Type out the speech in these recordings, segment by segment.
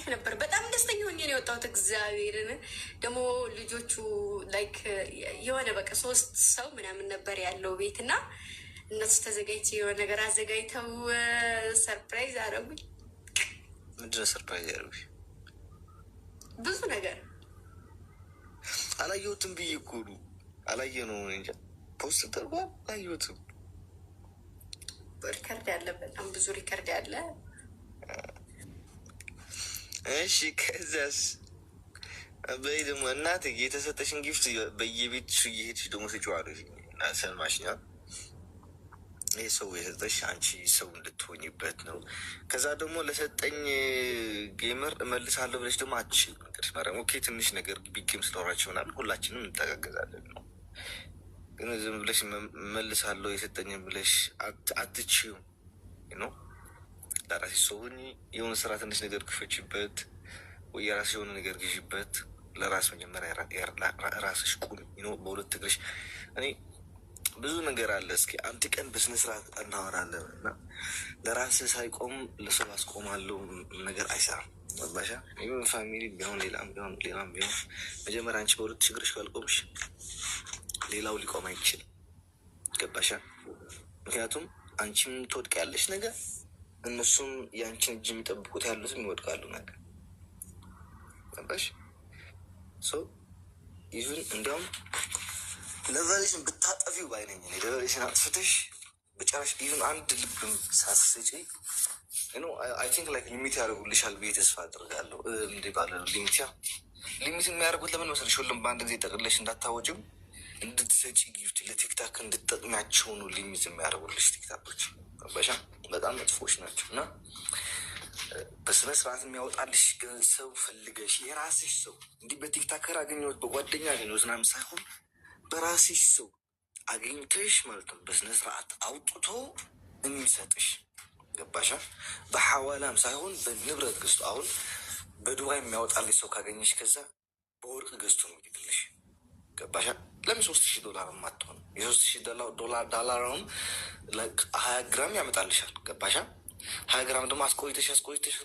ነበር። በጣም ደስተኛ ሆኜ ነው የወጣሁት። እግዚአብሔርን ደግሞ ልጆቹ like የሆነ በቃ ሶስት ሰው ምናምን ነበር ያለው ቤት እና እነሱ ተዘጋጅተው የሆነ ነገር አዘጋጅተው surprise አደረጉኝ። ምንድን ነው surprise ያደረጉሽ? ብዙ ነገር። አላየሁትም ብዬ እኮ ነው። አላየነውም፣ እንጃ፣ post ተደርጓል፣ አላየሁትም። Record ያለ፣ በጣም ብዙ record ያለ። እሺ፣ ከዚያስ? በይ ደግሞ እናቴ የተሰጠሽን gift በየቤትሽ እየሄድሽ ደግሞ ስጪው አለሽ። ሰማሽኛ? ይህ ሰው የሰጠሽ አንቺ ሰው እንድትሆኝበት ነው። ከዛ ደግሞ ለሰጠኝ gamer እመልሳለሁ ብለሽ ደግሞ አትችይም። እንግዲህ ማርያም፣ okay፣ ትንሽ ነገር big game ስለወራችሁ ምናምን ሁላችንም እንተጋገዛለን ነው። ግን ዝም ብለሽ እመልሳለሁ የሰጠኝን ብለሽ አትችይም ነው። ለራስሽ ሰው ሁኚ። የሆነ ስራ ትንሽ ነገር ክፈችበት ወይ የራስሽ የሆነ ነገር ግዢበት። ለራስ መጀመሪያ ራስሽ ቁሚ ነው በሁለት እግርሽ። እኔ ብዙ ነገር አለ። እስኪ አንድ ቀን በስነ ስርዓት እናወራለን። እና ለራስህ ሳይቆም ለሰው አስቆማለሁ ነገር አይሰራም። ገባሻ? Even family ቢሆን፣ ሌላም ቢሆን፣ ሌላም ቢሆን መጀመሪያ አንቺ በሁለት እግርሽ ካልቆምሽ ሌላው ሊቆም አይችልም። ገባሻ? ምክንያቱም አንቺም ትወድቂያለሽ ነገር፣ እነሱም የአንቺን እጅ የሚጠብቁት ያሉትም ይወድቃሉ ነገር። ገባሽ? So even እንዲያውም level ሽን ብታጠፊው ባይነኝ፣ level ሽን አጥፍተሽ በጨራሽ even አንድ ልብም ሳትሰጪ፣ I think like limit ያደርጉልሻል ብዬ ተስፋ አድርጋለሁ። እንዲ ባለ limit፣ ያ limit የሚያደርጉት ለምን መሰለሽ? ሁሉም በአንድ ጊዜ ጠቅለሽ እንዳታወጪው፣ እንድትሰጪ gift ለ TikTok እንድትጠቅሚያቸው ነው limit የሚያደርጉልሽ ቲክታኮች። ገባሻ? በጣም መጥፎች ናቸው። እና በስነ ስርዓት የሚያወጣልሽ ሰው ፈልገሽ፣ የራስሽ ሰው፣ እንዲህ በ TikToker አገኘሁት፣ በጓደኛ አገኘሁት ምናምን ሳይሆን በራስሽ ሰው አግኝተሽ ማለት ነው፣ በስነ ስርዓት አውጥቶ የሚሰጥሽ። ገባሻ? በሐዋላም ሳይሆን በንብረት ገዝቶ፣ አሁን በዱባይ የሚያወጣልሽ ሰው ካገኘሽ ከዛ በወርቅ ገዝቶ ነው የሚልክልሽ። ገባሻ? ለምን $3000 የማትሆን፣ የ3000 ዶላር አሁን 20 ግራም ያመጣልሻል። ገባሻ? 20 ግራም ደግሞ አስቆይተሽ አስቆይተሽ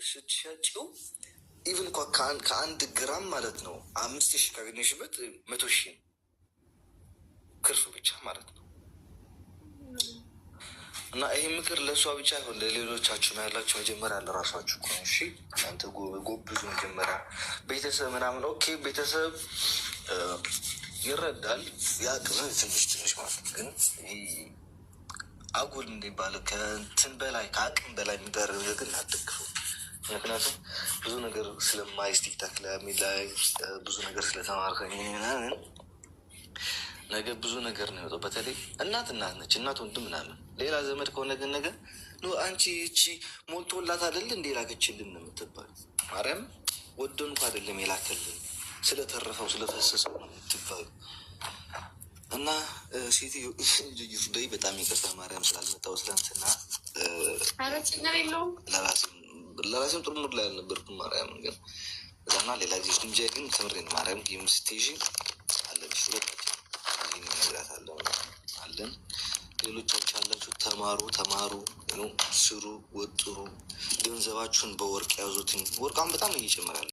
ስትሸጪው even እንኳ ከ1 ግራም ማለት ነው 5000 ካገኘሽበት 100,000 ነው ትርፍ ብቻ ማለት ነው። እና ይሄ ምክር ለእሷ ብቻ አይሆን፣ ለሌሎቻችሁ ነው ያላችሁ። መጀመሪያ ለራሳችሁ እኮ ነው። እሺ፣ እናንተ ጎብዙ። መጀመሪያ ቤተሰብ ምናምን okay፣ ቤተሰብ ይረዳል፣ ያቅም ትንሽ ትንሽ ማለት ነው። ግን አጉል እንዲባል ከእንትን በላይ፣ ከአቅም በላይ የሚደረግ ነገር ግን አትደግፉ። ምክንያቱም ብዙ ነገር ስለማይስ TikTok ላይ ብዙ ነገር ስለተማርከኝ ምናምን ነገ ብዙ ነገር ነው የወጣው። በተለይ እናት እናት ነች፣ እናት፣ ወንድም ምናምን። ሌላ ዘመድ ከሆነ ግን ነገ አንቺ እቺ ሞልቶላት አይደል እንደ የላከችልን ነው የምትባል። ማርያም፣ ወደን እኮ አይደለም የላከልን፣ ስለተረፈው ስለፈሰሰው ነው የምትባሉ። እና ሴትዮ ይፍደይ፣ በጣም ይቅርታ ማርያም ስላልመጣሁ ትላንትና። ኧረ ችግር የለውም። ለራሴም ጥሩ mood ላይ አልነበርኩም። ማርያም ግን በጣምና ሌላ ጊዜ ግምጃ ግን ከምሬን ማርያም game ስትይዢ አለብሽ፣ ሁለታችን እነግራታለሁ አለን። ሌሎቻችሁ ያላችሁ ተማሩ፣ ተማሩ፣ ስሩ፣ ወጥሩ፣ ገንዘባችሁን በወርቅ ያዙትን። ወርቃን በጣም እየጨመራለ